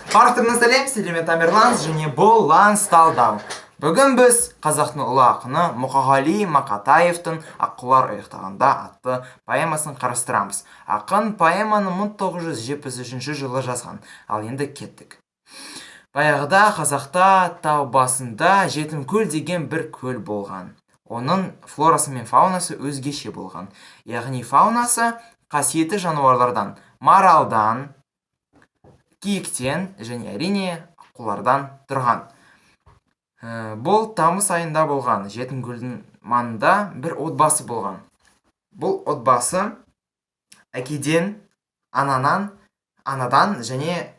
Барлықтарыңа сәлем, сіздермен Тамерлан және бұл Ланс Талдау. Бүгін біз қазақтың ұлы ақыны Мұқағали Мақатаевтың «Аққулар ұйықтағанда» атты поэмасын қарастырамыз. Ақын поэманы 1973 жылы жазған. Ал енді кеттік. Баяғыда қазақта тау басында Жетімкөл деген бір көл болған. Оның флорасы мен фаунасы өзгеше болған. Яғни фаунасы қасиетті жануарлардан, маралдан, киіктен және, әрине, аққулардан тұрған. Бұл тамыз айында болған. Жетімкөлдің маңында бір отбасы болған. Бұл отбасы әкеден, ананан, анадан және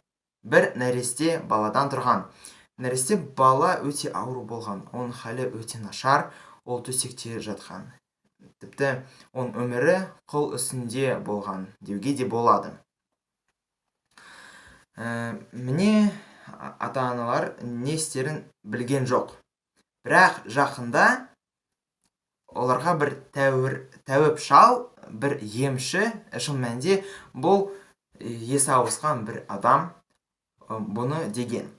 бір нәресте баладан тұрған. Нәресте бала өте ауру болған. Оның халі өте нашар, ол төсекте жатқан. Тіпті оның өмірі қыл үстінде болған деуге де болады. Міне, ата-аналар не істерін білген жоқ. Бірақ жақында оларға бір тәуір, тәуіп шал, бір емші, шын мәнінде бұл есі ауысқан бір адам, бұны деген.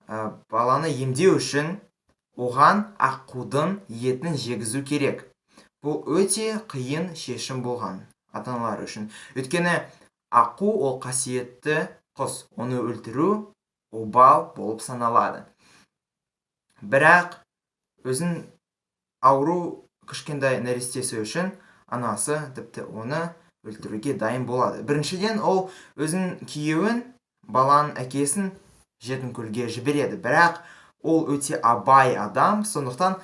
Баланы емдеу үшін оған аққудың етін жегізу керек. Бұл өте қиын шешім болған ата-аналар үшін. Өйткені аққу ол қасиетті құс, оны өлтіру обал болып саналады. Бірақ өзін ауру кішкентай нәрестесі үшін анасы тіпті оны өлтіруге дайын болады. Біріншіден, ол өзінің күйеуін, баланың әкесін Жетімкөлге жібереді. Бірақ ол өте абай адам, сондықтан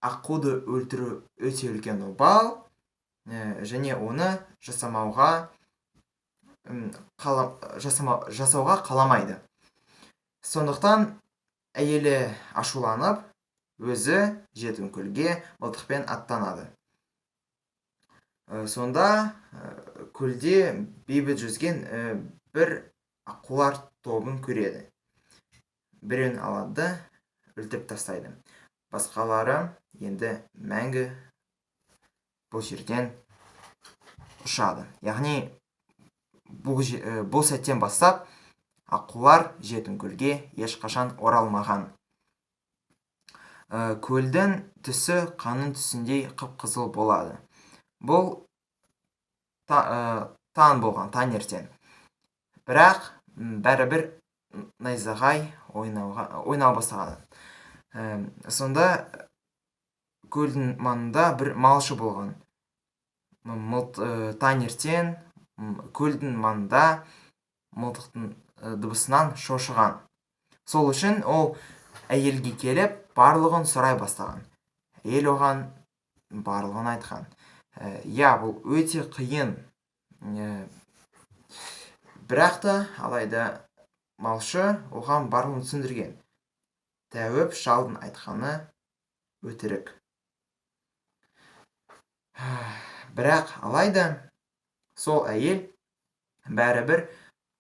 аққуды өлтіру өте үлкен обал, және оны жасамауға жасауға қаламайды. Сондықтан әйелі ашуланып, өзі Жетімкөлге мылтықпен аттанады. Сонда көлде бейбіт жүзген бір аққулар тобын көреді. Біреуін алады да өлтіріп тастайды. Басқалары енді мәңгі бұл жерден ұшады. Яғни бұл сәттен бастап аққулар Жетімкөлге ешқашан оралмаған. Көлдің түсі қанның түсіндей қып-қызыл болады. Бұл таң болған, таңертең. Бірақ бәрібір найзағай ойнау бастаған. Сонда көлдің маңында бір малшы болған. Таңертең көлдің маңында мылтықтың дыбысынан шошыған. Сол үшін ол әйелге келіп, барлығын сұрай бастаған. Әйел оған барлығын айтқан. Иә, бұл өте қиын. Бірақ та алайда малшы оған барлығын түсіндірген. Тәуіп шалдың айтқаны өтірік. Бірақ алайда сол әйел бәрібір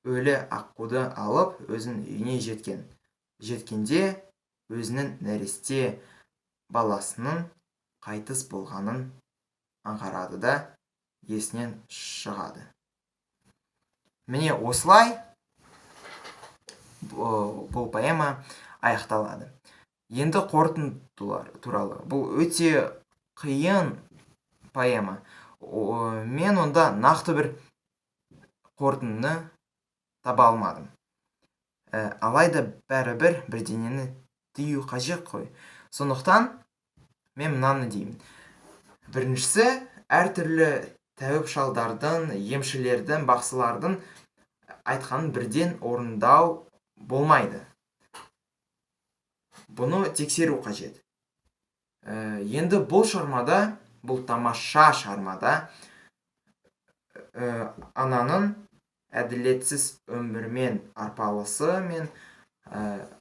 өлі аққуды алып өзінің үйіне жеткен. Жеткенде өзінің нәресте баласының қайтыс болғанын аңғарады да есінен шығады. Міне, осылай бұл поэма аяқталады. Енді қорытындылар туралы. Бұл өте қиын поэма. Мен онда нақты бір қорытындыны таба алмадым. Алайда бәрібір бірдеңені түю қажет қой. Сондықтан мен мынаны деймін. Біріншісі, әртүрлі тәуіп шалдардың, емшілердің, бақсылардың айтқанын бірден орындау болмайды. Бұны тексеру қажет. Енді бұл шығармада, бұл тамаша шығармада ананың әділетсіз өмірмен арпалысы мен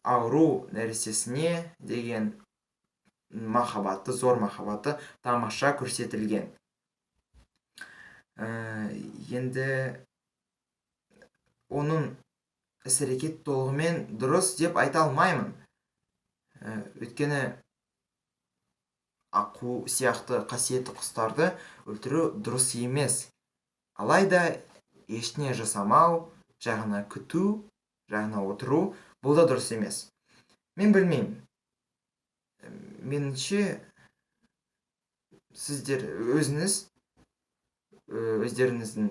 ауру нәрестесіне деген махаббаты, зор махаббаты тамаша көрсетілген. Енді оның іс әрекет толығымен дұрыс деп айта алмаймын. Өйткені аққу сияқты қасиетті құстарды өлтіру дұрыс емес. Алайда ештеңе жасамау, жай ғана күту. Жағына отыру, бұл да дұрыс емес. Мен білмеймін, меніңше, сіздер өзіңіз өздеріңіздің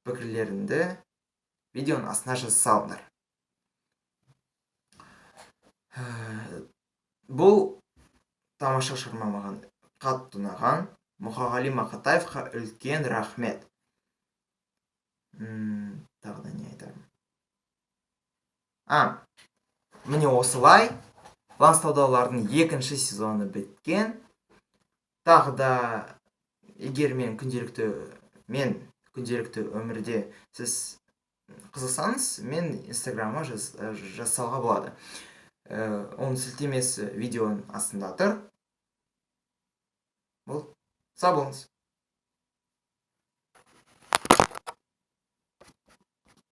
пікірлеріңді видеоның астына жаза салыңдар. Бұл тамаша шығарма маған қатты ұнаған. Мұқағали Мақатаевқа үлкен рахмет. Тағы да не айтарым? А, міне, осылай Ланстаудаулардың екінші сезоны біткен. Тағы да егер мен күнделікті өмірде сіз қызықсаңыз, мен Инстаграмға жазсалға болады. Оның сілтемесі видеоның астында тұр. Болды, сау болыңыз.